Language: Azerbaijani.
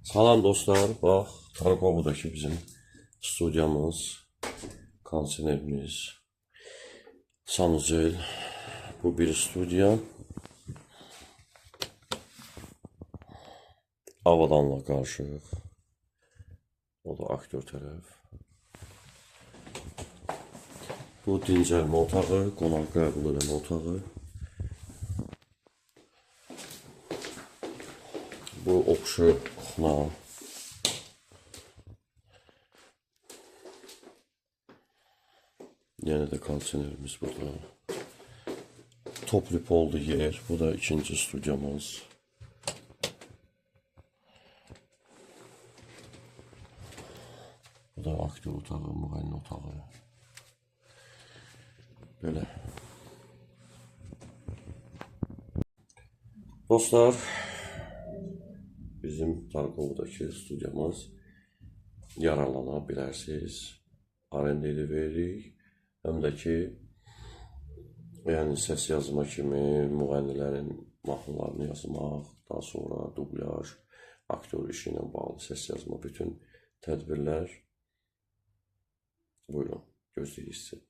Salam dostlar, bax, Tarkovudakı bizim studiyamız, kondisionerimiz, sanuzel. Bu bir studiya. Avadanla qarışıq. O da aktör tərəf. Bu dincəlmə otağı, qonaq qəbul eləmə otağı. Bu oxşu kuxna. Yenə də kondisionerimiz burada. Toplu poldu yer. Bu da ikinci studiyamız. Bu da aktör otağı, müğənni otağı. Belə. Dostlar, bizim Tarkovdakı studiyamız yararlana bilərsiniz. Arenda ilə veririk. Həm də ki, yəni səs yazma kimi müğənnilərin mahnılarını yazmaq, daha sonra dublyaj, aktör işi ilə bağlı səs yazma bütün tədbirlər. Buyurun, gözləyirik sizi.